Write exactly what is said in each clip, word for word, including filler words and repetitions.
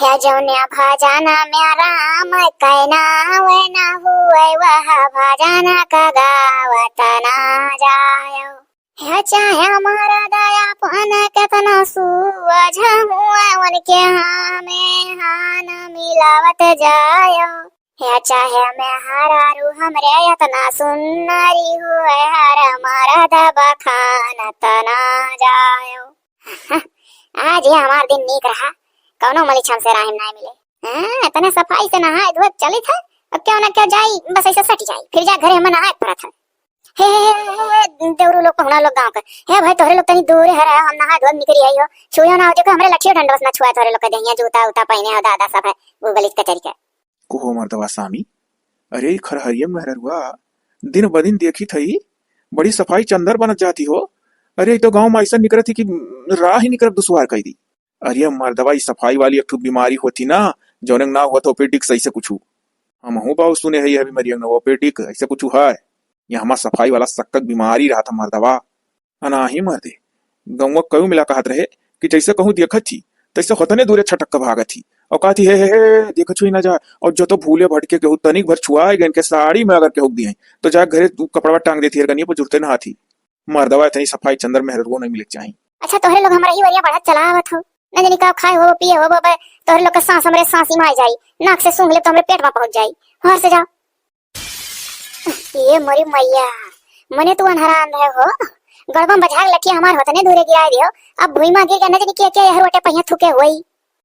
या जौने भजन में राम के नाव न हुए, वह भजन का गावत ना जायो। या चाहे मरद आपन केतना सुअझ हुए, उनके हमें हान मिलावत जायो। या चाहे मेहरारू हमरे एतना सुन्नरी हुए, हर मरद बखानत ना जायो। आज ये हमार दिन नीक रहा, कौनो मलिच्छम से राहिम नाय मिले। हाँ, एतने सफाई से नहाए धोए चलित है, अब क्यों ना क्यों जाई, बस ऐसे सट जाई, फिर जा घरे हमें नहाए परत है। हे, हे, हे, हे, हे, देवरू लोग, पहुना लोग गाँव के, हे भाई, तोहरे लोग तनी दूरे है रहे, हम नहा धोए निकरी आई हो, छुयो ना हो, देखो हमरे लठियो डंडवस ना छुआ, तोहरे लोग के देहिया जूता उता पहिने हो, दादा सब है, वो गलीज कचरी के। को हो मर्दवा सामी, अरे ई खरहरिया मेहररुआ, दिन ब दिन देखी थई, बड़ी सफाई चंदर बनत जाती हो। अरे ई तो गाँव में ऐसा निकरत ही कि राह ही निकरत दुश्वार कई दी। अरे मर्दवा, ई सफाई वाली एक ठो बीमारी होती ना, जौने ना होत हो पेडिक्स ऐसे कुछ। हमहू बाऊ सुने है ये बीमारी ना, वो पेडिक ऐसे कुछ है। ये हमार सफाई वाला सक्कक बीमारी रहा था मर्दवा। अनाही मर्दे, गौवा कऊ मिला कहत रहे कि जैसे कहूँ देखत थी, तैसे होतने दूरे छटक के भागत थी। और कहत थी, "हे, हे, हे, देखत छुई ना जा।" और जो तो भूले भटके केहू तनिक भर छुआए गए इनके साड़ी में अगर केहू दिए, तो जा घरे तू कपड़वा टांग देती है, गनिया पर जुड़ते नहा थी। मर्दवा इतनी सफाई चंदर मेहररुओ नहीं मिले के चाही। अच्छा, तोहरे लोग हमरा ही वरिया बढ़त चला आवत हो। न जानी का खाए हो, पिए हो, बाबा, तोहरे लोग के सांस हमरे सांसी में आ जाई, नाक से सूंघ ले तो हमरे पेट में पहुंच जाई। बाहर से जाओ। ये मोरी मैया, मने तू अनहरान रहे हो, गड़बम बजा के लठिया हमार होतने दूरे गिराए दियो, अब भुइमा गिर के न जानी के, के यहर वटे पहिया थुके होई।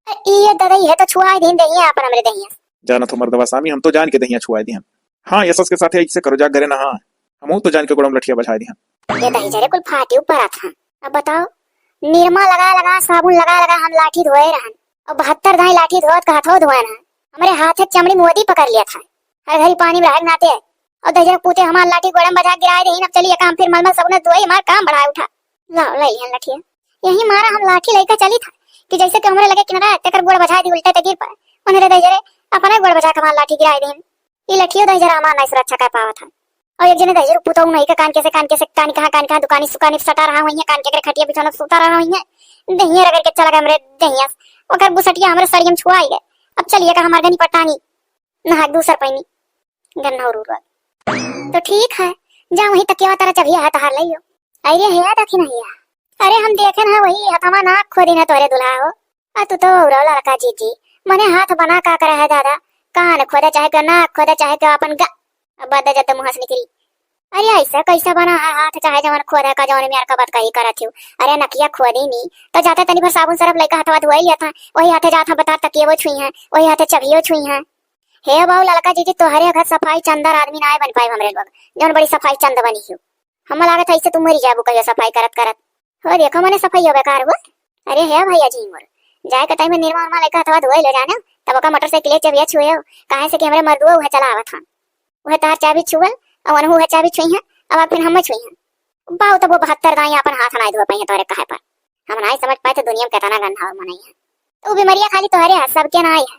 ये ददई है तो छुआए दिन दहिया अपन हमरे दहिया। जाना तो मर्दवा सामी, हम तो जान के दहिया छुआए दिहन। हाँ, यसस के साथे ऐसे करो, जा घरे नहा। हमहू तो जान के गोड़म लठिया बजाए दिहन। ये दही जरे कुल फाटी ऊपर आत हन। अब बताओ, निरमा लगा लगा, साबुन लगा लगा हम लाठी धोए रहन, और बहत्तर दाई लाठी धोत का हाथों धोए रहन। हमरे हाथे चमड़ी मोदी पकड़ लिया था, हर घड़ी पानी में रहे नाते। और दहिजर पूते हमार लाठी गोड़म बजा गिराए देहिन। अब चलिए काम फिर मलमल सबने धोए, हमार काम बढ़ाए उठा। लाओ, ले लिहन लठिया। यही मारा हम लाठी लेकर चली था कि जैसे कि हमरे लगे किनारा तेकर गोड़ बजा दी उल्टे ते गिर पड़े। उन्हें रे दहिजरे अपने गोड़ बजा के हमार लाठी गिराए देहिन। ई लठियो दहिजर हमार नाई सुरक्षा कर पावत है। और एक जने दहिजर पुतौ नहीं के कान के से, कान के से, कान कहाँ, कान कहाँ दुकानी सुकानी सटा रहा हुई है, कान के करे खटिया बिछौना सुता रहा हुई है। दहिया रगड़ के चला गया हमरे दहिया। ओकर बुसटिया हमरे सड़ियम छुआई गए। अब चलिए का हमार गनी पटानी, नहा के दूसर पैनी। गन्ना और उरुआ। तो ठीक है, जा वहीं तकिया तारा चबिया है तहार लइयो। अरे हे दखिन भैया, अरे हम देखे ना वही हथवा ना खोदी ना तोरे दुल्हा हो। आ तू तो उड़ो लड़का जीजी, मने हाथ बना का करे है दादा, कान खोदे चाहे के, नाक खोदे चाहे के, अपन गा-, अब बद जब मुँह से निकली। अरे ऐसा कैसा बना है हाथ, चाहे जवन खोदे का जवन म्यार का बात कही करत हियो। अरे नकिया खोदी नी, तो जाते तनी भर साबुन सरफ लइका हथवा धोए लिया था, वही हाथे जात हम बता तकिए वो छुई है, वही हाथे चबियो छुई है। हे बाऊ लड़का जीजी, तोहरे घर सफाई चंदर आदमी ना बन पाए हमरे लोग, जौन बड़ी सफाई चंद बनी हो। हम लागत है इससे तू मरी जाबू कहियो सफाई करत करत। हो देखो मने सफाई हो बेकार हो। अरे हे भैया जी मोर, जाए के टाइम में निरमा उरमा लेकर हथवा धोए ले जाने, तब ओका मोटरसाइकिल चबिया छुए हो, काहे से कि हमरे मर्दुआ उहे चला आवत हन। उहे तार चाबी छुअल, और उनहु उहे चाबी छुई है, अब फिर हम छुई है। बाऊ तब वो बहत्तर दाई अपन हाथ ना धो पाई है तोरे कहे पर। हम नहीं समझ पाए तो दुनिया में कितना गंदा और मनई है। तो वो बीमारियां खाली तोहरे है, सबके ना आई है।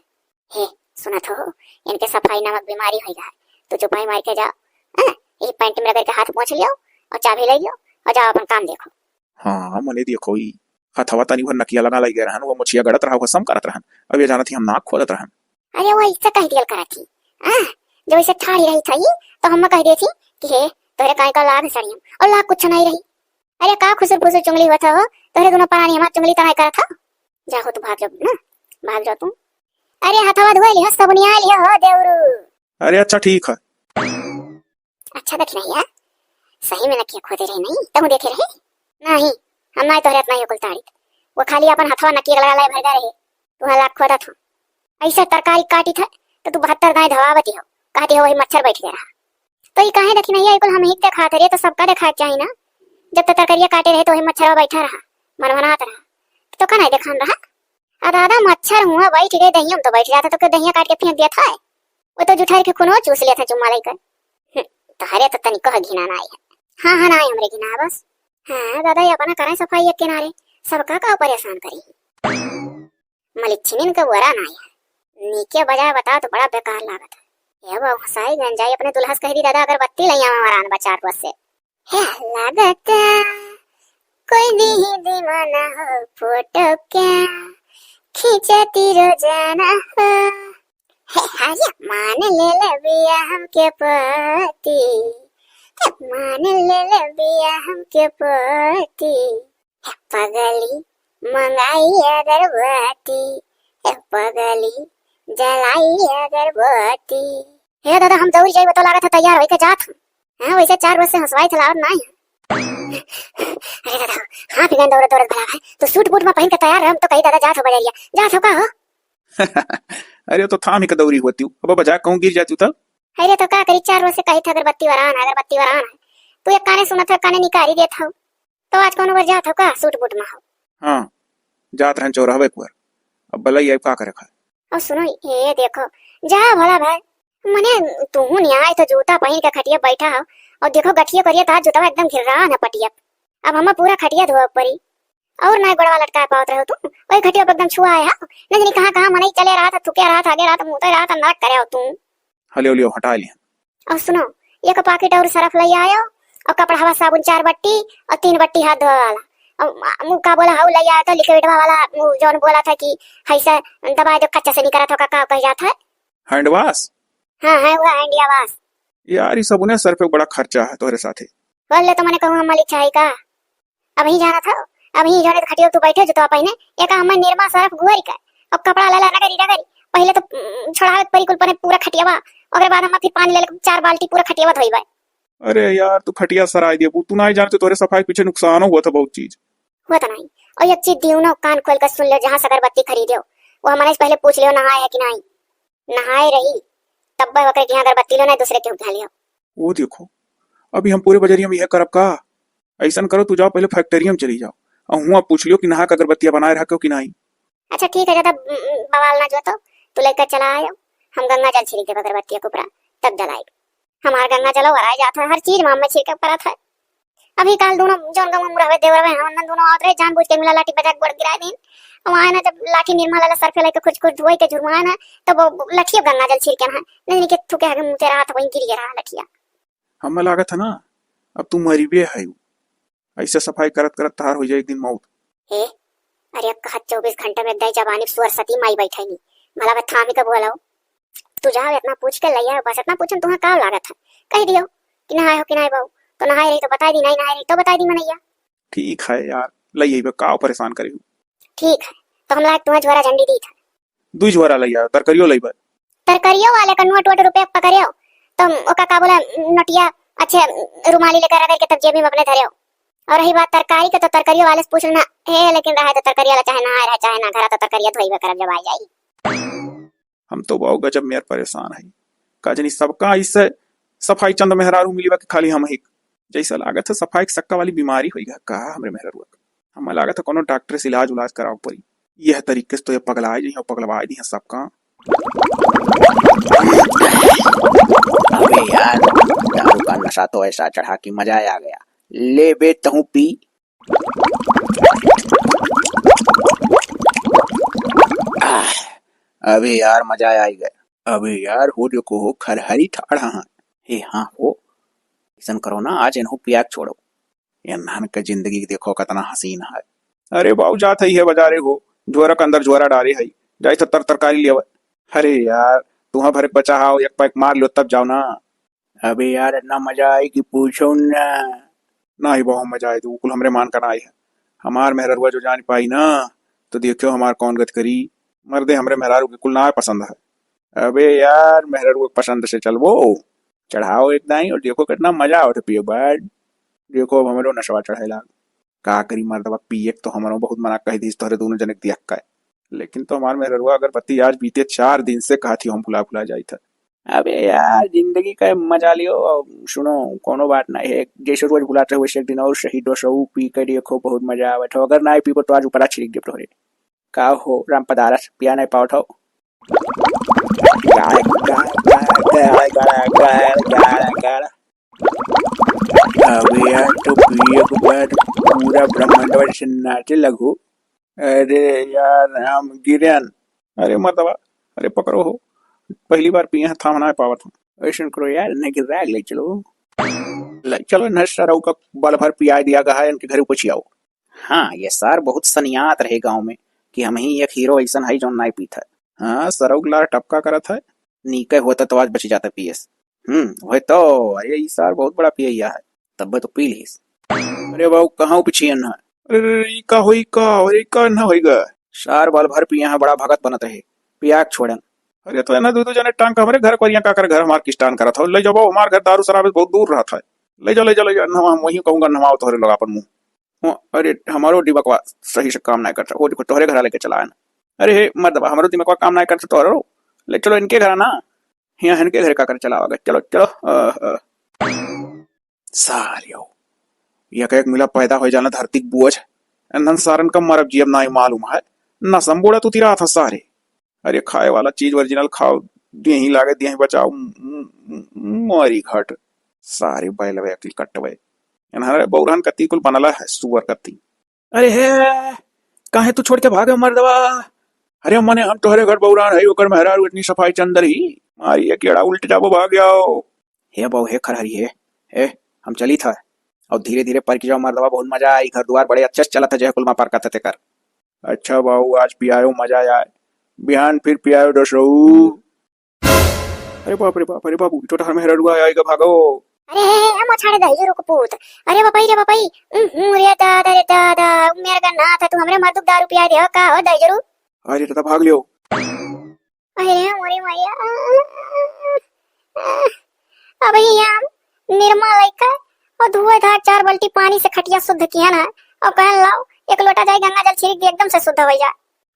हे, सुनत हो, इनके सफाई नामक बीमारी होई है। तू चुपाई मार के जाओ, हैं? ये पैंट में रगड़ के हाथ पोंछ लियो और चाबी ले लियो और जाओ अपन काम देखो। हाँ, मने देखो ई हथवा तनी भर नकिया लगा लई गए रहन, वो मुछिया गड़त रहा, वो सम करत रहन। अब ये जानत ही हम नाक खोदत रहन। अरे वो ऐसे कह दियल करत ही, हाँ, जब ऐसे ठाड़ी रही थी तो हम कह देती कि हे, तोहरे काई का लाभ है सड़ियम, और लाभ कुछ नहीं रही। अरे का खुसुर फुसुर चुंगली होत हो? तोहरे दोनों परानी हमार चुंगली तनाई करत हो। जा हो तू भाग जाओ ना, भाग जाओ तू। अरे हथवा धोए लिहो, सबुनिया लिहो हो देवरू। अरे अच्छा ठीक है। अच्छा देख नहीं यार, सही में नकिया खोदे रहे नहीं, तहु देखे रहे? नहीं, हम नहीं तोहरे इतना ही कुल ताड़ित। वो खाली अपन हथवा नकिया लगा लाए भर रहे, तुहा लाख खोदत हो। ऐसा तरकारी काटी था तो तू बहत्तर दाएं धवावती हो, कहती हो वही मच्छर बैठ गया रहा। तो ई काहे देखी नहीं, ई कुल हम ही देखात रहे, तो सबका देखाए के चाही ना। जब तो तरकरिया काटे रहे, तो वही मच्छरवा बैठा रहा, मनमनात रहा, तो का नहीं देखान रहा? आ दादा, मच्छर हुआ बैठ गए दहिया में, तो बैठ जाता, तो क्यों दहिया काट के फेंक दिया था? वो तो जुठार के खूनो चूस लिया था चुम्मा लेकर। हम्म, तोहरे तो तनी कह घिना ना आई है। हाँ, हाँ, ना आई हमरे घिना बस। हाँ दादा, ये अपना करें सफाई एक किनारे, सबका का परेशान करी। मलिच्छिनिन के बोरा ना आया। नीके बजाय बताओ तो बड़ा बेकार लागत है। ये वो हंसाई गंजाई अपने दुल्हा से कह दी, "दादा अगरबत्ती ले आवा वरान बा चार बस से।" हे लागत कोई दी ही दीवाना हो फोटो क्या, खींचती रोजाना हो। हे हरिया, मान ले ले बिया हमके पति। हे मान ले ले बिया हमके पति। हे पगली, मंगाई अगरबत्ती। हे पगली, जलाई अगरबत्ती। हे दादा, हम दौड़ जाई, बताओ, लागत है तैयार होई के जात हम। हाँ, वैसे चार रोज से हंसवाई थलावत नाई है। अरे दादा, हाँ, फिर दौड़त दौड़त भला है। तो सूट बूट में पहन के तैयार रह, हम तो कही दादा जात हो बजरिया। जात हो का हो? अरे तो थाम ही का दौरी होती हूँ। अब बजा कहूँ गिर जाती हूँ तब? अरे तो का करी, चार रोज से कही था अगरबत्ती वरान, अगरबत्ती वरान है। तू एक काने सुनत है, काने निकारी देत हो। तो आज कौनो बार जात हो का सूट बूट में हो? हाँ, जात रहन चौराहवे एक बार। अब बलई आई का करे खाए। और सुनो, ये देखो, जा भला भाई, मने तू नहीं आए तो जूता पहन के खटिया बैठा हो। और देखो गठिया करिया, तार जूतवा एकदम घिर्रा न पटिया। अब हम पूरा खटिया धोए पड़ी। और ना गोड़वा लटकाए पावत रहो तू, वही खटिया पे एकदम छुआ है। न जानी कहाँ कहाँ मनई चले रहा था, थुके रहा था, आगे रहा था, मुँहते रहा था, नरक करे हो तू। हलियो लियो हटा लिया। और सुनो, एक पाकिट और सरफ लइ आयो, और कपड़ा हवा साबुन चार बट्टी, और तीन बट्टी हाथ धोए वाला। और मुँह का बोला हऊ लइ आयो तो लिक्विडवा वाला, वो जौन बोला था कि हैसा दबाए दो, कच्चा से निकलत हो का, का कह जात है? हैंड वॉश? हाँ, है वो हैंडिया वॉश। यार, ई सबुने सरफ पे बड़ा खर्चा है तोहरे साथे। बोल ले तो मने कहूँ हम मलिक चाही का? अबही जाना था, अबही जौने खटियो तू बैठे जुतवा पहिने, एक हम निरमा सरफ घुअरी का, और कपड़ा लेला रगड़ी रगड़ी, पहिले तो उम, छोड़ावे के परी कुल पने पूरा खटियावा, ओकरे बाद हम फिर पानी ले ले चार बाल्टी पूरा खटियावा धोइबे। अरे यार, तू खटिया सराय देबू, तू नाई जानते तोहरे सफाई के पीछे नुकसानो हुआ था बहुत चीज। हुआ था नाई। और एक चीज दियो ना, कान खोल कर सुन ले, जहाँ से अगरबत्ती खरीदे हो, वो हमारे से पहले पूछ लियो नहाए है कि नाई। नहाए रही, तब वह ओकरे के यहाँ अगरबत्ती लो ना, दूसरे के उठा लियो। वो देखो, अभी हम पूरे बजरिया में यह करब का? ऐसन करो, तू जाओ पहले फैक्ट्रिया में चली जाओ, और हुआ पूछ लियो कि नहा के अगरबत्तिया बनाए रखो कि नाई। अच्छा ठीक है, ज्यादा उम, उम, बवाल ना जो तो, तू लेकर चला आयो, हम गंगा जल छिड़क देब अगरबत्तिया के ऊपरा, तब जलाएब। हमार गंगा जल वराए जात है, हर चीज में हमें छिड़के परत है। अभी काल दोनों जौन गाँव में रहवे देवर रहे, हम दोनों आवत रहे, जानबूझ के मिला लाठी बजा के गोड़ गिराए दिन। वहाँ ना जब लाठी निरमा लाला सर पे लेके खुच खुच धोए के झुरवाए ना, तब वो लठियो गंगा जल छिड़के ना, नहीं के थूके आगे मुँह ते रहा था, वहीं गिर गया रहा लठिया। हमें लागत है ना, अब तू मरिबे है। ऐसे सफाई करत करत तहार हो जाए एक दिन मौत। हे, अरे अब कहत चौबीस घंटा में दई जबानी सुअर सती माई बैठे नी, भला बा थामी का बोलाओ। तू जाओ, इतना पूछ के लइया, बस इतना पूछन तुहाँ का लागत है? कह दियो कि नहाए हो कि नाई बाऊ, तो नहाए रही तो बताई दी, नहीं नहाए रही तो बताई दी मनैया। ठीक है यार, लइया बे, का परेशान करे हो? ठीक है, तो हम लायक तुहाँ झोरा झंडी दी था। दुई झोरा लइया, तरकरियो लइबे। तरकरियो वाले का नोट वोट रुपये पकड़ियो, तो ओका का बोला, नोटिया अच्छे रुमाली लेकर रगड़ के तब जेबी में अपने धरियो। और रही बात तरकारी के, तो तरकरियो वाले से पूछ लेना, हे, लेकिन रहे तो तरकरिया ला चाहे नहाए रहे, चाहे ना, घरा तो तरकरिया धोइबे करब जब आ जाई। हम तो बाऊ गजब मेर परेशान है। का जानी सबका ऐसे सफाई चंद मेहरारू मिली बा कि खाली हम ही। जैसा लागत है सफाई के सक्का वाली बीमारी होई गा का हमरे मेहरारू के। हमें लागत है कोनो डॉक्टर से इलाज उलाज करावे पड़ी। यह तरीके से तो ये पगलाए जी, पगलवाए दी हैं सबका। अबे यार, दारू का नशा तो ऐसा चढ़ा कि मजा आ गया। ले बे तहूँ पी। आह, अबे यार, मजा आ गया। अबे यार, हो देखो हो, खरहरी ठाड़ हाँ। हे हाँ हो, ऐसन करो ना, आज इन्हों पिया के छोड़ो। ये नहन के जिंदगी देखो, कितना हसीन है। अरे बाऊ, जात है, है बजारे हो, झोरा के अंदर झोरा डारे है, जाई तो तर तरकारी ले आवे। अरे यार, तुहाँ भरे बचा हाओ, एक पैक मार लो तब जाओ ना। अबे यार, इतना मजा आई कि पूछो ना। नाही बाऊ, मजा आई तो कुल हमरे मान का नाही है। हमार मेहररुआ जो जान पाई ना, तो देखियो हमार कौन गत करी। मर्दे, हमरे मेहरारू के कुल ना पसंद है। अबे यार, मेहररुआ के पसंद से चलबो, चढ़ाओ एक दाई और देखो कितना मजा आवत है पिए बाद। देखो अब हमरो नशवा चढ़े लाग। का करी मर्दवा, पिए के तो हमरो बहुत मना कह दीस तोहरे दोनों जने के दिया का। लेकिन तो हमार मेहररुआ अगरबत्ती आज बीते चार दिन से कहत ही हम भुला भुला जाइत है। अबे यार, जिंदगी का मजा लियो। और सुनो, कोनो बात नहीं है, जैसे रोज भुलात रहे वैसे एक दिन और सही दो सौ पी के देखो, बहुत मजा आवत हो। अगर नहीं पीबो तो आज ऊपरा छिड़क देब तोहरे। का हो राम पदारस, पिया नहीं पावत हो? अबे यार, तो पिए के बाद पूरा ब्रह्मांड में सन्नाटे लगो। अरे यार, हम गिरन। अरे मर्दवा, अरे पकड़ो हो, पहली बार पिए हैं, थाम ना पावत हूँ। ऐसन करो यार, नहीं कि राग ले चलो, ले चलो, इन्हें सरऊ का बल भर पिया दिया गया है, इनके घर पहुँचियाओ। हाँ, ये सार बहुत सनियात रहे गाँव में, कि हमहीं एक हीरो अइसन हई जौन नाई पीत है। हाँ, सरऊ क लार टपका करत है, नीके होत तो आज बची जात पियस। हम्म, वही तो, अरे ई सार बहुत बड़ा पियइया है, तब्बे तो पी लीस। अरे बाबू, कहाँ पिछियन है? अरे, अरे, ई का होई का? अरे, ई का ना होई गा? सार बाल भर पिया है, बड़ा भगत बनत रहे, पिया के छोड़न। अरे तो एना दू दू जने टांग के हमरे घर करिया का कर घर हमार किस्तान करत हो, ले जाबो हमार घर दारू शराब से बहुत दूर रहत है। ले जा, ले जा, ले जा, नहवा, हम वहीं कहूँगा, नहवाओ तोहरे लोग आपन मुँह। हो, अरे, हमारो दिमागवा सही से काम नाय करता। वो देखो, तोहरे घरा लेके चला है ना। अरे हे, मर्दवा, हमारो दिमागवा काम नाय करता तोहरो। ले चलो इनके घरा ना। हियाँ इनके घर का कर चलावा गए। चलो, चलो। अ, अ। सारियो। एक एक मिला पैदा हो जाना धरती के बोझ। एनन सारन का मरब जियब नाय मालूम है। नसम बोड़ा तू तिरा था सारे। अरे खाए वाला चीज original खाओ, देही लागे, देही बचाओ, म-, म-, म-, मरी घट। सारे बैलवे अकिल कटवे। एनहरे बौरहन कत्ती कुल बनला है, सुअर कत्ती। अरे हे, काहे तू छोड़ के भागे मर्दवा? अरे मने हम तोहरे घर बौरान है, ओकर मेहरारू इतनी सफाई चंदर ही। मारी एक एड़ा उल्ट जाबो, भाग जाओ। हे बहू, हे खरहरी, हे, हे, हम चली था। और धीरे धीरे पर के जाओ मर्दवा, बहुत मजा आई। घर दुआर बड़े अच्छे से चलत है, जय कुल मा पर करते तेकर। अच्छा बाबू, आज पियायो, मजा आए, बिहान फिर पियायो दसऊ। अरे बाप रे बाप, अरे बाबू, ई तो तोहर मेहररुआ आइगा, भागो। अरे हे, हे, हे, मोछाड़े दहियो रुक पूत। अरे बापई रे बापई, उहुं, रे दादा, रे दादा, मेर गन्ना था, तू हमरे मर्दुक दारू पिया दे, का हो दहियो रू? अरे दादा, भाग लियो। अरे मोरी मैया, अब ये हम निरमा लइका और धुआं धार चार बाल्टी पानी से खटिया शुद्ध किया ना, और कहन लाओ एक लोटा जाए गंगा जल छिड़क दे, एकदम से शुद्ध हो जा।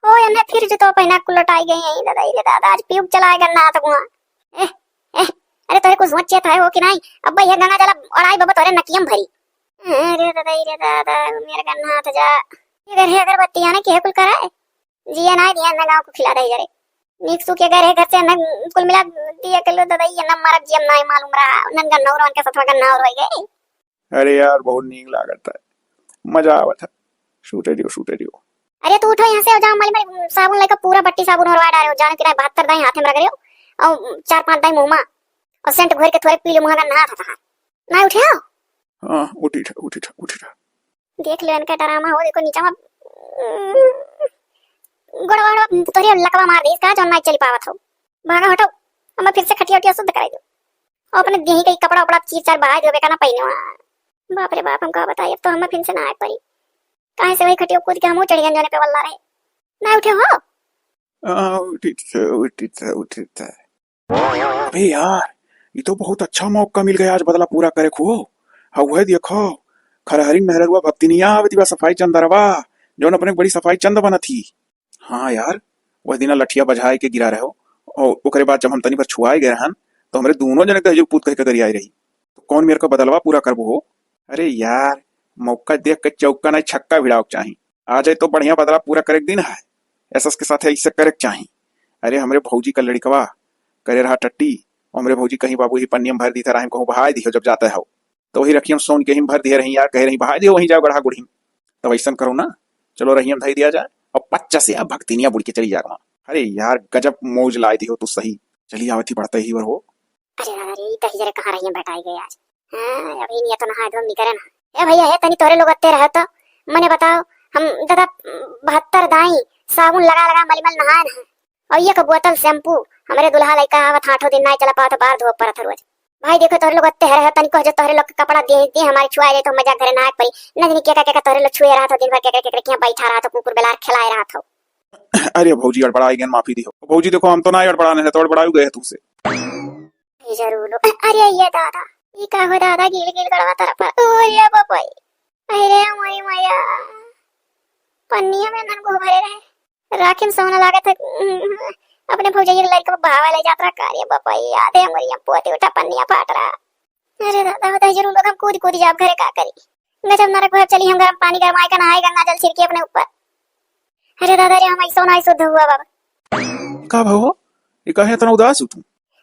ओ एने फिर जूतो पहिना के लोटाई गई है, दादा रे दादा, आज पीयूक चलाए गन्ना हाथ गुआ। ए, ए, अरे तोरे कुछ सोचे था हो कि नहीं? अब भैया गंगा जल अड़ाई बबा तोरे नकियम भरी। अरे दादा रे दादा, मेरे गन्ना हाथ जा। ये घर है अगरबत्ती आने की है कुल कराए? जिया ना दिया ना गाँव को खिला दे जरे। नीक सूखे घर है, घर से ना कुल मिला दिया कर लो दादा, ये ना मारब जियम ना मालूम रहा, नन गन्ना और उनके साथ में गन्ना और हो गए। अरे यार, बहुत नीक लागत है, मजा आवत है। सूते दियो, सूते दियो। अरे तू उठो यहाँ से, जाओ मल में साबुन लेकर पूरा बट्टी साबुन होरवा डालो, जानो कि नहीं, बहत्तर दाई हाथे में रगड़ियो और चार पांच दाई मुँह में, और सेंट घोर के थोड़े पी लो, मुँह का नहा था। ना उठे हो? हाँ, उठी था, उठी था, उठी था। देख लो इनका ड्रामा हो, देखो नीचा में गोड़वा, गोड़वा तोरे लकवा मार दे, का जौन नहीं चल पावत हो। भागा हटो, हम फिर से खटिया उटिया शुद्ध कराई दो। और अपने देही कई कपड़ा उपड़ा चीर चार बहाई दो, बेकार ना पहनो। बाप रे बाप, हम का बताई, अब तो हम फिर से ना आए परी। काहे से वही खटिया कूद के हम चढ़ गए जाने पे वल्ला रहे। ना उठे हो? आ, उठित है, उठित है, उठित है। अबे यार, ये तो बहुत अच्छा मौका मिल गया आज बदला पूरा करे को। हाँ, वह देखो, खरहरिन मेहररुआ भक्तिनिया आवत बा सफाई चंदरवा, जौन अपने बड़ी सफाई चंद बनत ही। हाँ यार, वह दिना लठिया बजाए के गिरा रहे हो, और ओकरे बाद जब हम तनी भर छुआए गए रहन, तो हमरे दोनों जने दहिजू पूत कह के गरियाए रही। तो कौन मेरे का बदलवा पूरा करबो हो? अरे यार, मौका देख के चौका नहीं, छक्का भिड़ाओ के चाही। आ जाए तो बढ़िया बदला पूरा करे के दिन है, एसएस के साथ ऐसे करे के चाही। अरे हमरे भौजी का लड़िकवा करे रहा टट्टी, और हमरे भौजी कहीं बाबू ही पन्नियम भर दी था, राहिम कहूँ बहाय दियो जब जाता है हो, तो वही रखियम सोन के ही भर दिए रही यार, कहे रही बहाय दियो वहीं जाओ गढ़ा गुढ़ी। तब ऐसन करो ना, चलो रहियम धई दिया जाए और पच्चा से अब भक्तिनिया बुड़ के चली जागवा। अरे यार गजब मौज लाए दियो तू सही। चली आवत ही बढ़ते ही वर हो। अरे दादा रे, ई दही जरे कहाँ रहिए बैठाई गए आज। हाँ, अभी नहीं तो नहा एकदम निकरे ना। ए भैया, हे तनी तोरे लोग अत्ते रहे तो मने बताओ, हम दादा बहत्तर दाई साबुन लगा लगा मलिमल नहाए ना। और एक बोतल शैम्पू, हमरे दुल्हा लइका आवत आठों दिन ना चला पावत, बार धोए परत है रोज। भाई देखो तोरे लोग अत्ते रहे, तनी कह जो तोरे लोग के कपड़ा दे दे, हमारे छुआ जाए तो मजा घरे नहाए पड़ी। न दिन के का, के का तोरे लोग छुए रहा था दिन भर, के के के के बैठा रहा था, कुकुर बेलार खिलाए रहा था। अरे भौजी, अड़बड़ाई गन, माफी दिहो। भौजी, देखो, हम तो ना अड़बड़ाने हैं, तो अड़बड़ायु गए तुमसे। ए जरूर लो। अरे ये दादा, ये का हो दादा, गिल गिल गड़वा तरफ। ओ रे बापाई। अरे हमारी मैया। पन्निया में नन को भरे रहे। राखी में सोना लागत है। अपने भौजाई के लड़के को बहावा ले जात रहा। अरे बापाई, याद है हमारी, हम पोते उठा, पन्निया फाट रहा। अरे दादा, दादा, जरूर लोग हम कूद कूद जाब घरे, का करी? गजब नरक भर, चली हम गरम पानी गरमाए का नहाए, गंगा जल छिड़के अपने ऊपर। अरे दादा रे, हम ऐसो ना शुद्ध हुआ बाबा। का भवा? ये काहे इतना उदास हो तू?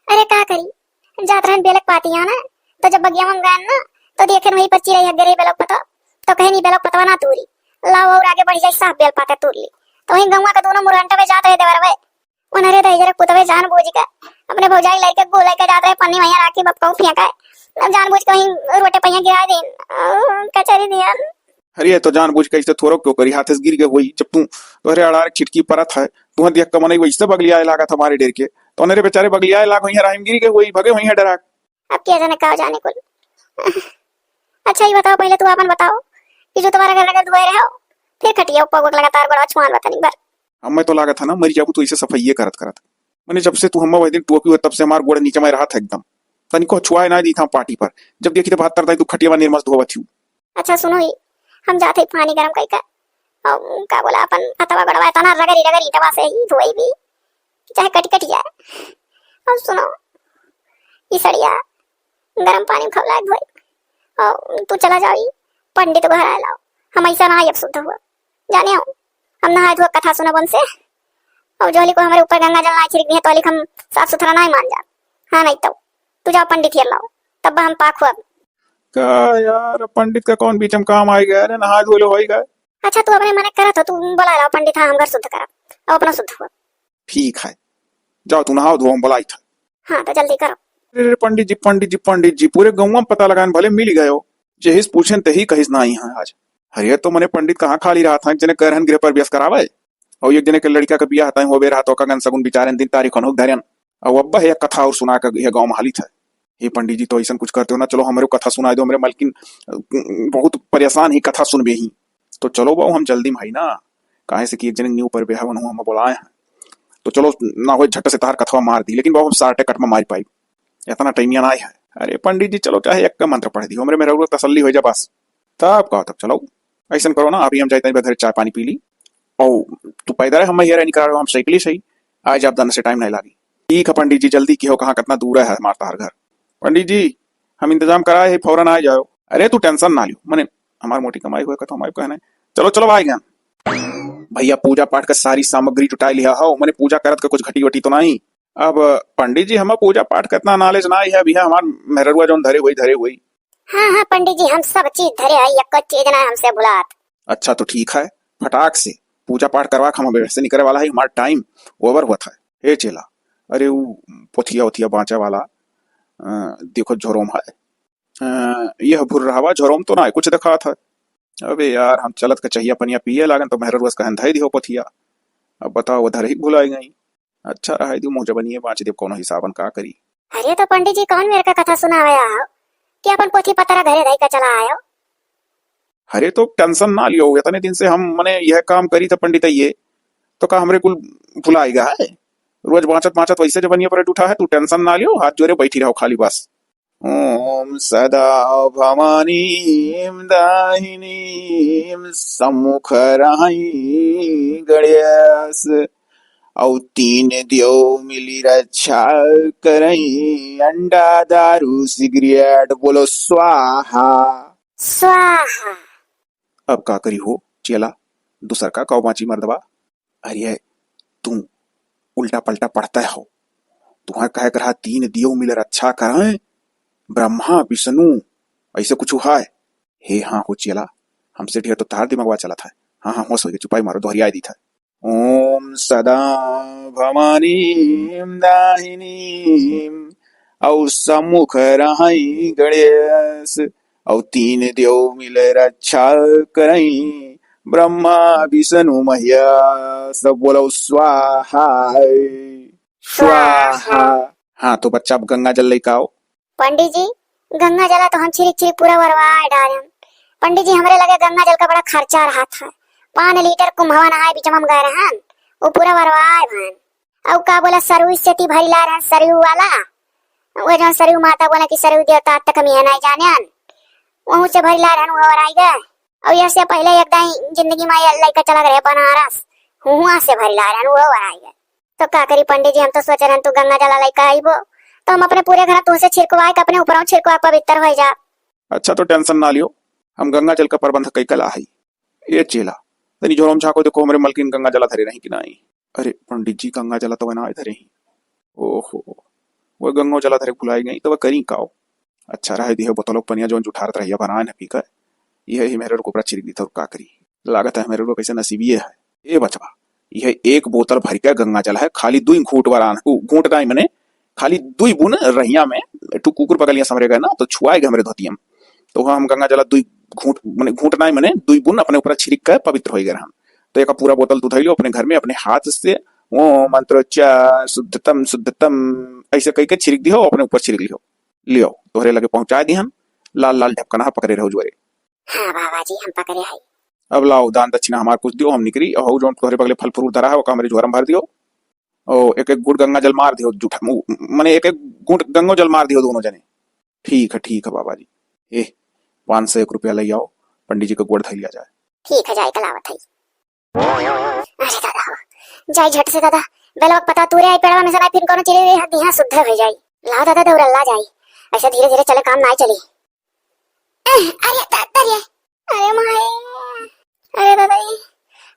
अरे का करी, जात रहन बेलक पाती यहाँ ना, तो जब बगिया में गए ना, तो देखे वहीं पर चिड़ै हग रही बेलक पतवा, तो कहे नहीं बेलक पतवा ना तूरी, लाओ और आगे बढ़ जाए, साफ बेल पाते तूर ली। तो वहीं गंगा का दोनों मुरंटा में जात रहे देवर वे, उन्हरे दहिजरक पुतवे जान बूझ के अपने भौजाई लइके गो लइके जात रहे पन्नी मैया राखी बपकऊ फेंका है। अब जान बूझ के वहीं रोटे पहिया गिरा दिन, अ, कचरी दियन। अरे, ये तो जानबूझ के ऐसे थोरो क्यों करी, हाथे से गिर गए होई। जब तू, तोहरे अड़ार छिटकी परत है, तुहँ देख के मनई वैसे बगलियाए लागत हमारे डेर के। तो अनरे बेचारे बगलियाए लाग होई है, राहिम गिर गए होई, भगे होई है डरा। अब क्या जाने, का जाने कुल। अच्छा, ये बताओ, पहले तू आपन बताओ कि जो तुम्हारा घर लगे धोए रहे हो, फिर खटिया ऊपर वो लगातार बड़ा छुआन बता नहीं बार। अब मैं तो लागत है ना, मर जाबू तू ऐसे सफाइये करत करत। मने जब से तू हम्मा वह दिन टोकी हो, तब से हमार गोड़ नीचे में रहा था एकदम। तनिको छुआए ना दी था पार्टी पर। जब देखी तो बहत्तर दाई तू खटिया में निर्मस धोवत हूँ। अच्छा सुनो ही, हम जाते ही पानी गरम कई का, और का बोला, अपन हथवा गड़वा इतना रगड़ी रगड़ी ईटवा से ही धोई भी, चाहे कट कट जाए। और सुनो, ये सड़िया गरम पानी में खौला के धोई, और तू चला जाओ, ई पंडित को हरा लाओ। हम ऐसा ना अब शुद्ध हुआ, जाने हो, हम नहाए धोए कथा सुनब उनसे, और जोहली को हमारे ऊपर गंगा जल ना छिड़क दिए, तो हली हम साफ सुथरा ना ही मान जा। हाँ, नहीं तो तू जाओ पंडित हियर लाओ, तब हम पाक हुआ। का यार, पंडित का कौन बीच में काम आए गए? अरे नहाए धोए लो होई गए। अच्छा, तू अपने मने करत हो, तू बोला लाओ पंडित, हाँ हम घर शुद्ध करब, अब अपना शुद्ध हुआ। ठीक है, जाओ तू नहाओ धोओ, हम बोलाई था। हाँ, तो जल्दी करो। अरे, अरे, पंडित जी, पंडित जी, पंडित जी, पूरे गौवा में पता लगान, भले मिल गए हो। जेहिस पूछेन तेही कहिस ना आई हैं आज। अरे, तो मने पंडित कहाँ खाली रहा था, एक जने कह रहन गृह प्रवेश करावे, और एक जने के लड़का के बियाह तय होबे रहा, तो ओका गन सगुन विचारन दिन तारीख होन धरन। और अब यह कथा और सुना के यह गाँव में हालित है। हे पंडित जी, तो ऐसन कुछ करते हो ना, चलो हमरे कथा सुना दो, हमरे मलकिन, अ, बहुत परेशान ही कथा सुनबे ही। तो चलो बाबू, हम जल्दी में हई ना, काहे से कि एक जने न्यू पर बेहा बनहु हम बोलाए हैं। तो चलो ना हो झट से तार कथवा मार दी, लेकिन बाबू हम सारटे कट में मार पाई, इतना टाइम यहाँ ना है। अरे पंडित जी, चलो चाहे एक का मंत्र पढ़ दी, हमरे में रउरो तसल्ली हो जा बस। तब का, तब चलो ऐसन करो ना, अभी हम जाते हैं घर चाय पानी पी ली। और तू पैदल है, हम ये नहीं करा रहे, हम साइकिल ही सही, आ जाब दन से टाइम नहीं लागी। ठीक है पंडित जी, जल्दी की हो, कहाँ कितना दूर है हमार तार घर। पंडित जी, हम इंतजाम कराए है, फौरन आ जाओ। अरे तू टेंशन ना लियो, मने हमार मोटी कमाई हुए का तो हमारे कहने। चलो चलो भाई गन। भैया पूजा पाठ का सारी सामग्री जुटाई लिया हो, मने पूजा करत का कुछ घटी वटी तो नहीं। अब पंडित जी, हम पूजा पाठ का इतना नॉलेज ना है, अभी हमार मेहररुआ जौन धरे हुई धरे हुई। हाँ हाँ पंडित जी, हम सब चीज धरे है, एक चीज ना हमसे भुलात। अच्छा तो ठीक है, फटाक से पूजा पाठ करवा के हम वैसे निकले वाला है, हमार टाइम ओवर हुआ था। हे चेला, अरे वो पोथिया ओथिया बाँचे वाला, अ, देखो झोरोम है, अ, यह भुर्रहवा झोरोम तो ना है, कुछ दिखा था। अबे यार, हम चलत के चहिया पनिया पिए लागन तो मेहररुआ से कहन धई दिहो पोथिया। अब बताओ, उधर ही भुलाई गई। अच्छा रहा दियो, मुँह जबनिए बाँच देव, कौनो हिसाबन का करी। अरे तो पंडित जी, कौन मेर का कथा सुनावे आओ कि अपन पोथी पतरा घरे धई का चला आयो? अरे तो टेंशन ना लियो, इतने दिन से हम मने यह काम करी था पंडित, ये तो का हमरे कुल भुलाएगा है? रोज बाँचत बाँचत वैसे जबनिया पर उठा है, तू टेंशन ना लियो, हाथ जोड़े बैठी रहो खाली बस। ओम सदा भवानीम दाहिनीम सम्मुख रहई गणेश, औ तीन देव मिली रक्षा करई, अंडा दारू सिगरेट बोलो स्वाहा। स्वाहा। अब का करी हो चेला, दूसर का कौ बाँची मर्दवा? अरे तू उल्टा पल्टा पढ़ता हो, तुम्हार कहे कर हा तीन दियो मिल रक्षा करें, ब्रह्मा विष्णु ऐसे कुछ है। हे हाँ हो चेला, हमसे ढेर तो तार दिमागवा चलत है। हाँ हाँ, होश होइगे, चुपाई मारो, दोहरियाई दी था। ओम सदा भवानीम दाहिनीम औ सम्मुख रहई गणेश, औ तीन देव मिल रक्षा करई, ब्रह्मा विष्णु महेश, सब बोलो स्वाहा। स्वाहा। हाँ तो बच्चा, अब गंगा जल लेके आओ। पंडित जी, गंगा जला तो हम छिरिक छिरिक पूरा वरवाए डारेन। पंडित जी, हमरे लगे गंगा जल का बड़ा खर्चा रहत है। पाँच लीटर कुंभवा नहाए बीच में हम गए रहन, वो पूरा वरवाए भन। औ का बोला, सरयू से ती भरी ला रहन, सरयू वाला, वो जौन सरयू माता बोला कि सरयू देवता तक हम यह नहीं जाने, वहू से भरी ला रहन, वो वराई गए। औ यह से पहले एक दाई जिंदगी में ये लइका चला गए बनारस, हुआ से भरी ला रहन, वो वराई गए। तो का करी पंडित जी, हम तो सोचे रहन तू गंगा जला लइका आइबो, तो हम अपने पूरे घर तुमसे छिड़कवाए के अपने ऊपर छिड़कवा पवित्र हो जा। अच्छा तो टेंशन ना लियो, हम गंगा जल का प्रबंध कई कला है। ए चेला, तनी झोरोम झाँको देखो, हमरे मलकिन गंगा जला धरे रही कि नाई? अरे पंडित जी, गंगा जला तो वह ना धरे ही। ओहो, वह गंगा जला धरे भुलाई गई, तो वह करी काओ? अच्छा रहे दिहे बोतलों पनिया जौन जुठारत रहिया बनाए न पी कर, यह ही मेरे को छिड़क दी था, का करी? लागत है मेरे को कैसे नसीबिये है। ए बचवा, यह एक बोतल भर के गंगा जल है, खाली दुई घूंट बरान, उ, घूंट नाई मने, खाली दुई बून रहिया में, तू कुकुर पकलिया समरे गए ना, तो छुआए गए हमरे धोतियम। तो वहाँ हम गंगा जला दुई घूंट, मने घूंट नाई, मने दुई बूंद अपने ऊपर छिड़क के पवित्र होइ गए रहन। तो एक पूरा बोतल तू धइ लियो अपने घर में, अपने हाथ से, "ओम मंत्रोच्चार शुद्धतम शुद्धतम", ऐसे कह के छिड़क दियो, अपने ऊपर छिड़क लियो। लियो, तोहरे लगे पहुंचा दिहन, लाल लाल ढक्कना पकड़े रहो जुआरे। हाँ बाबा जी, हम पकड़े हई। अब लाओ, दान दक्षिणा हमार कुछ दियो, हम निकरी, और जौन तोहरे बगले फल फ्रूट धरा है, ओका हमरे झोरा में भर दियो। ओ, एक एक घूंट गंगा जल मार दियो, जूठा, मु-, मने एक एक घूंट गंगो जल मार दियो दोनों जने। ठीक है, ठीक है बाबा जी। ए, पाँच सौ एक रुपया ले आओ, पंडित जी के गोड़ धइ लिया जाए। ठीक है, जाए कल आवत है। अरे दादा हो, जाई झट से दादा, बेलवा के पता तूरे आई पेड़वा में से ना, फिर कोनो चिड़े रे हाथ दिहा शुद्ध हो जाई। लाओ दादा, दौड़ल ला जाई, ऐसे धीरे धीरे चले, काम ना चली। अरे दादा रे, अरे माई, अरे दादा रे,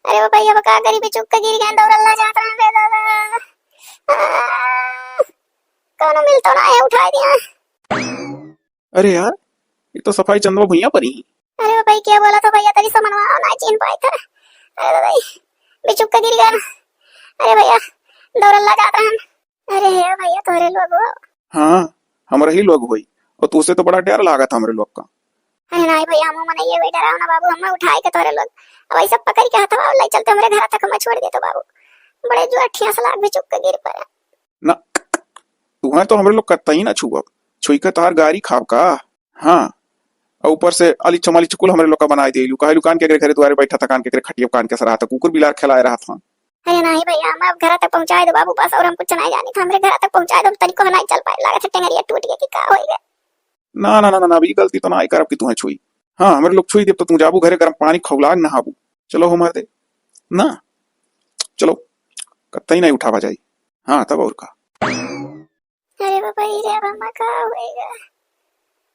अरे बाबा, ये अब का करी, बिचुक के गिर गए, दौड़ल ला जात रहे रे दादा। आ, कौनो मिलतो ना है, उठाई दिया। अरे यार, ये तो सफाई चंदवा भुइयां परी। अरे बाबा, ये क्या बोला था भैया, तेरी समनवा ना चीन पाए था। अरे बाबा, बिचुक के गिर गए। अरे भैया, दौड़ल ला जात रहे। अरे हे भैया, तोहरे लोग हो। हाँ, हमरा ही लोग होई। और तू से तो बड़ा डर लागत हमरे लोग का। अरे नाई भैया, हम मनइये हुए, डराओ ना बाबू, हम उठाए के तोहरे लोग। अब ऐसा पकड़ के हथवा ले चलते हमरे घर तक, हम छोड़ देते बाबू। बड़े जो ठेस लाग भी चुक के गिर पड़े। ना, तुहें तो हमरे लोग कतई ना छुअब। छुई के तोहार गारी खाब का? हाँ, और ऊपर से अली चमाली चुकुल हमरे लोग का बनाए देलू। काहे लुकान के एकरे घरे दुआरे बैठा था, कान के एकरे खटिया कान के सराहा था, कुकुर बिलार खेलाए रहा था। अरे नहीं भैया, हम अब घर तक पहुँचाए दो बाबू, बस और हम कुछ नहीं जानी था, हमरे घर तक पहुँचाए दो, हम तनिको नहीं चल पाए, लागत है टेंगरिया टूट गया कि का होई गया। ना, ना, ना, ना, ना, अब ई गलती तो ना आई करब कि तुहें छुई। हाँ, हमरे लोग छुई देब तो तू जाबू घरे गरम पानी खौला के नहाबू। चलो हो मर दे। ना, चलो, कतई नहीं उठावा जाई। हाँ, तब और का। अरे बाबा, ई रे, अब हमार का होएगा?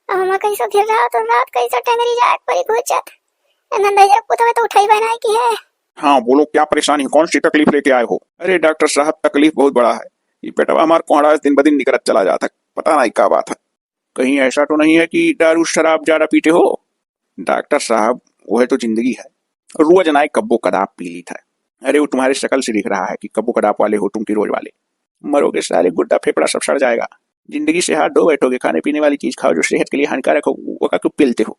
अब हमार कैसे फिर रात, रात कैसे टंगरी जाए पड़ी घुचत? एनन नजर पुतवे तो उठाई बनाए की है। हाँ, बोलो, क्या परेशानी है? कौन सी तकलीफ लेके आए हो? अरे डॉक्टर साहब, तकलीफ बहुत बड़ा है। ये पेटवा हमार कोहड़ा दिन ब दिन निकलत चला जाता है, पता नहीं का बात है। कहीं ऐसा तो नहीं है कि दारू शराब ज्यादा पीते हो? डॉक्टर साहब, वह तो जिंदगी है, रोज ना कब्बो कदाब पी ली था। अरे, वो तुम्हारे शक्ल से दिख रहा है कि कब्बो कदाब वाले हो तुम कि रोज वाले। मरोगे साले, गुर्दा फेफड़ा सब सड़ जाएगा। जिंदगी से हाथ धो बैठोगे, खाने पीने वाली चीज खाओ जो सेहत के लिए हानिकारक हो, वो का क्यों पेलते हो?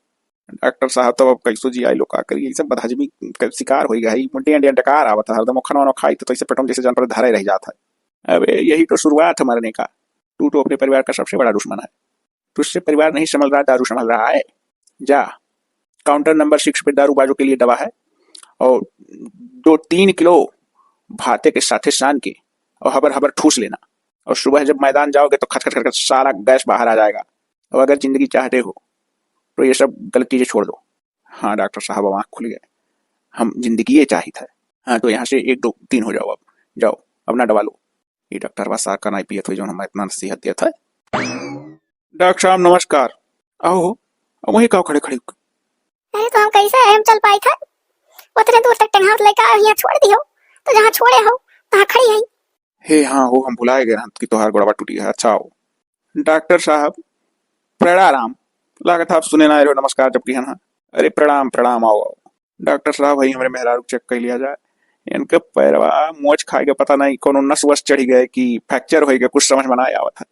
डॉक्टर साहब, तब अब कैसो जी आई लोग का करी, ऐसे बदहजमी का शिकार हो गया है, मुंडे अंडे डकार आवत है, हरदम खाना वाना खाई तो ऐसे पेटों जैसे जानवर धरे रह जाता है। अबे यही तो शुरुआत है मरने का। तू तो अपने परिवार का सबसे बड़ा दुश्मन है। तुझसे परिवार नहीं संभल रहा, दारू संभल रहा है। जा, काउंटर नंबर सिक्स पे दारू बाजों के लिए दवा है, और दो तीन किलो भाते के साथे सान के और हबर हबर ठूस लेना, और सुबह जब मैदान जाओगे तो खच खच खच खच सारा गैस बाहर आ जाएगा। और अगर जिंदगी चाहते हो तो ये सब गलत चीजें छोड़ दो। हाँ डॉक्टर साहब, अब आँख खुल गए, हम जिंदगी ये चाहित है। हाँ, तो यहाँ से एक दो तीन हो जाओ, अब जाओ, अब ना दवा लो। ये डॉक्टर बस सार का नाई पियत हुई, जो हमें इतना नसीहत दिया था। डॉक्टर साहब नमस्कार। आओ हो, अब वहीं का खड़े खड़े। अरे तो हम कैसे हम चल पाई था? उतने दूर तक टंगावत लेके आए, यहाँ छोड़ दियो, तो जहाँ छोड़े हो, तहाँ खड़ी है। हे हाँ हो, हम भुलाए गए रहन कि तोहार गोड़वा टूटी है। अच्छा आओ। डॉक्टर साहब प्रणाम। लागत आप सुने ना रहो नमस्कार जब किहन हा। अरे प्रणाम प्रणाम, आओ आओ। डॉक्टर साहब, हई हमरे मेहरारू चेक कर लिया जाए, इनके पैरवा मोच खाए के पता नहीं कोनो नस वस चढ़ी गए कि फ्रैक्चर होई गए, कुछ समझ में ना आवत है।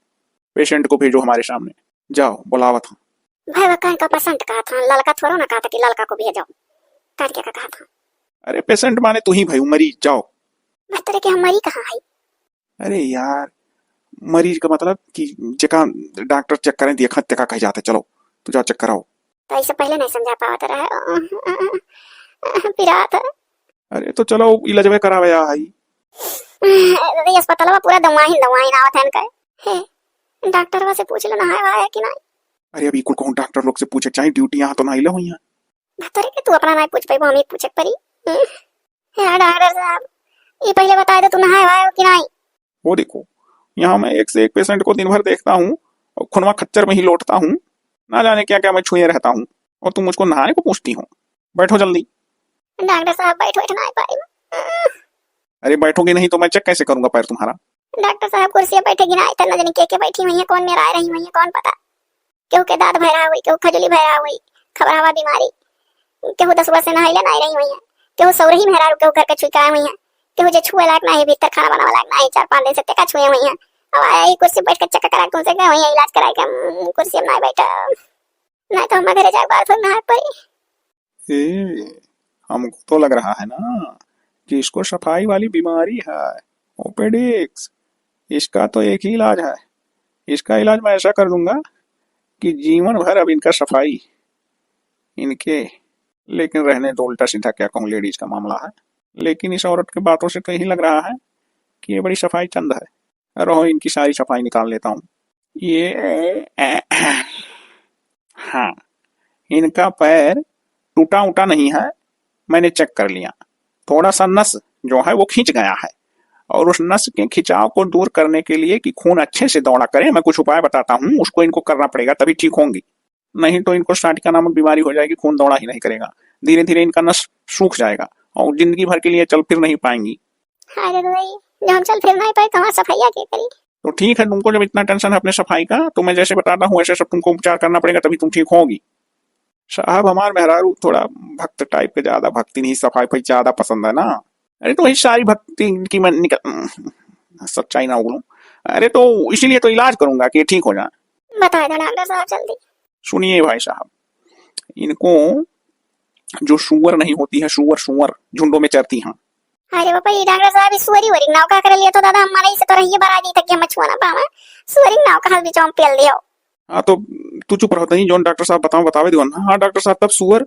पेशेंट को भेजो हमारे सामने। जाओ, बुलावत हूँ। भाई, वो कहीं का पेशेंट कहा था, ललका थोड़ो ना कहा था कि ललका को भेजो। करके का कहा था? अरे, पेशेंट माने तू ही भाई, मरीज, जाओ। भाई, तेरे के हम मरी कहाँ है? अरे यार, मरीज का मतलब कि जेका डॉक्टर चेक करें, देखा, तेका कह जाता, चलो, तू जाओ, चेक कराओ। तो ऐसे पहले नहीं समझा पावत रहे। पिरात है। अरे, तो चलो, इलाजवे करावे आ हई। ये अस्पतालवा पूरा दवाइन, दवाइन आवत है इनका। हे, डॉक्टरवा से पूछ लो, नहाए वहाए कि नहीं? अरे, अभी कुल कहूँ डॉक्टर लोग से पूछे, चाहे ड्यूटी यहाँ तो नहीं ले हुई है। भतरे के तू अपना नहीं पूछ पाइबो, हम ही पूछे के पड़ी। हम्म। हे डॉक्टर साहब, ये पहले बता दे, तू नहाए वहाए हो कि नहीं? वो देखो, यहाँ मैं एक से एक पेशेंट को दिन भर देखता हूँ और खुनवा खच्चर में ही लौटता हूँ, ना जाने क्या क्या मैं छुए रहता हूँ, और तुम मुझको नहाने को पूछती हो। बैठो जल्दी। डॉक्टर साहब, बैठ, बैठ ना पाई। अरे, बैठोगे नहीं तो मैं चेक कैसे करूंगा पैर तुम्हारा? डॉक्टर साहब, कुर्सी पे बैठे गिनाए था, न जाने के के बैठी हुई है, कौन मेरा रही हुई है, कौन पता। केहू के दांत भैरा हुई, केहू खजुली भैरा हुई, खबर हवा बीमारी, केहू दस वर्ष से नहैले ना रही हुई है, केहू सौरही मेहरारू केहू घर के छुई के आए हुई है, केहू जे छुए लायक ना है, भीतर खाना बनावे लायक ना है, चार पाँच दिन से तेका छुए हुई है। अब आया ही कुर्सी बैठ के चेक करा के उनसे गए हुई है इलाज कराए के, हम कुर्सी में ना बैठा, नहीं तो हम घरे जाए बार फिर नहाए पड़ी। ए, हमको तो लग रहा है ना कि इसको सफाई वाली बीमारी है, ओपेडिक्स। इसका तो एक ही इलाज है। इसका इलाज मैं ऐसा कर दूंगा कि जीवन भर अब इनका सफाई, इनके, लेकिन रहने दो, उल्टा सीधा क्या कहूँ, लेडीज का मामला है। लेकिन इस औरत के बातों से तो यही लग रहा है कि ये बड़ी सफाई चंद है। रहो, इनकी सारी सफाई निकाल लेता हूँ। ये, हाँ, इनका पैर टूटा उटा नहीं है, मैंने चेक कर लिया। थोड़ा सा नस जो है वो खींच गया है, और उस नस के खिंचाव को दूर करने के लिए कि खून अच्छे से दौड़ा करे, मैं कुछ उपाय बताता हूँ, उसको इनको करना पड़ेगा, तभी ठीक होंगी। नहीं तो इनको साटिका नामक बीमारी हो जाएगी, खून दौड़ा ही नहीं करेगा, धीरे धीरे इनका नस सूख जाएगा और जिंदगी भर के लिए चल फिर नहीं पाएंगी। अरे दादा, जो हम चल फिर नहीं पाए तो हमार सफाइया के करी? तो ठीक है, तुमको जब इतना टेंशन है अपने सफाई का, तो मैं जैसे बताता हूँ वैसे सब तुमको उपचार करना पड़ेगा, तभी तुम ठीक होगी। साहब, हमार मेहरारू थोड़ा भक्त टाइप के, ज्यादा भक्ति नहीं, सफाई फई ज्यादा पसंद है ना। अरे तो वही सारी भक्ति इनकी मैं निकल, सच्चाई ना बोलूं। अरे तो इसीलिए तो इलाज करूंगा कि ठीक हो जाए। बताए दो डॉक्टर साहब जल्दी। सुनिए भाई साहब, इनको जो सुअर नहीं होती है, सुअर, सुअर झुंडों में चरती हैं। अरे बापा, ये डॉक्टर साहब, ये सुअरी वरी नाव का कर लिया तो दादा, हम माने इसे तो रहिए बराजी तक के मछुआ ना पावे। सुअरी नाव का हाल बीच में पेल दियो। हाँ, तो तू चुप रहो, तहीं जौन डॉक्टर साहब बताओ, बतावे दियो ना। हाँ, डॉक्टर साहब, तब सुअर।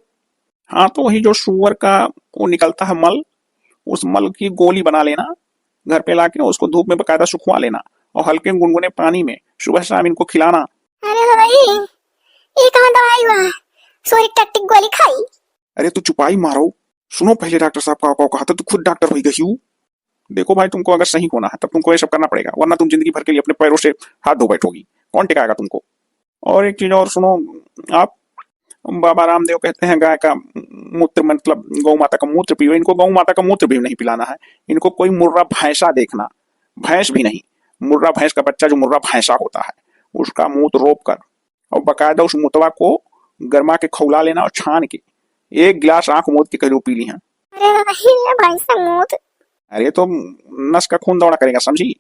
हाँ, तो वही जो सुअर का वो निकलता है मल, उस मल की गोली बना लेना, घर पे लाके उसको धूप में बकायदा सुखवा लेना और हल्के गुनगुने पानी में सुबह शाम इनको खिलाना। अरे दादा, ये, ये कहाँ दवाई हुआ? सुअरी टट्टी गोली खाई? अरे तू चुपाई मारो, सुनो पहले डॉक्टर साहब का, का कहा था, तू खुद डॉक्टर होई गई हूँ। देखो भाई, तुमको अगर सही होना है तब तुमको ये सब करना पड़ेगा, वरना तुम जिंदगी भर के लिए अपने पैरों से हाथ धो बैठोगी, कौन टिकाएगा तुमको? और एक चीज और सुनो आप, बाबा रामदेव कहते हैं गाय का मूत्र, मतलब गौ माता का मूत्र पियो। इनको गौ माता का मूत्र भी नहीं पिलाना है, इनको कोई मुर्रा भैंसा देखना, भैंस भी नहीं, मुर्रा भैंस का बच्चा जो मुर्रा भैंसा होता है उसका मूत रोप कर और बाकायदा उस मूतवा को गरमा के खौला लेना और छान के एक गिलास आंख मूंद के कहियो पी लिहा। अरे नहीं, ये भैंस का मूत। अरे तो नस का खून दौड़ा करेगा, समझी?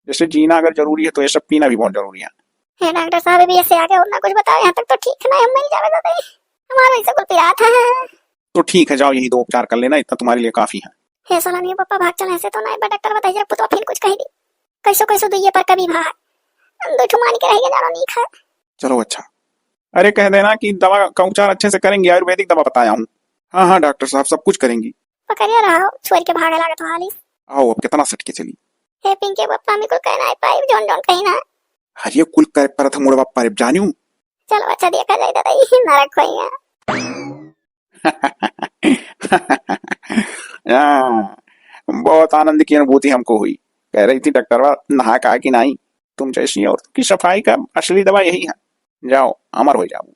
जैसे जीना अगर जरूरी है तो ये सब पीना भी बहुत जरूरी है। हे डॉक्टर साहब, अभी ऐसे आगे और ना कुछ बताओ, यहाँ तक तो ठीक है ना, हम नहीं जावे दादा, हमारा ऐसा कुल पिरात है। तो ठीक है, जाओ यही दो उपचार कर लेना, इतना तुम्हारे लिए काफी है। हे सोना नहीं पापा, भाग चले, ऐसे तो ना एक बार डॉक्टर बताइए, पुतवा फिर कुछ कह दी। कैसो कैसो दुइये पर कभी भाई, हम दो ठो मान के रह गए, जानो नहीं खाए। चलो अच्छा, अरे कह देना कि दवा का उपचार अच्छे से करेंगे, आयुर्वेदिक दवा बताया हूँ। हाँ हाँ डॉक्टर साहब, सब कुछ करेंगी। पकड़िए रहो, छोड़ के भागे लागे तो हालिस। आओ अब कितना सट के चली। हे पिंकी पप्पा, मैं कुल कहना है पाइप, जौन जौन कही ना। अरे कुल कर परत हम उड़वा पाइप जानियो। चलो अच्छा, देखा जाए दादा, यही नरक होइया। हाँ, बहुत आनंद की अनुभूति हमको हुई। कह रही थी डॉक्टरवा, नहा कहा कि नहीं, तुम जैसी औरत की सफाई का असली दवा यही है। जाओ, अमर हो जाओ।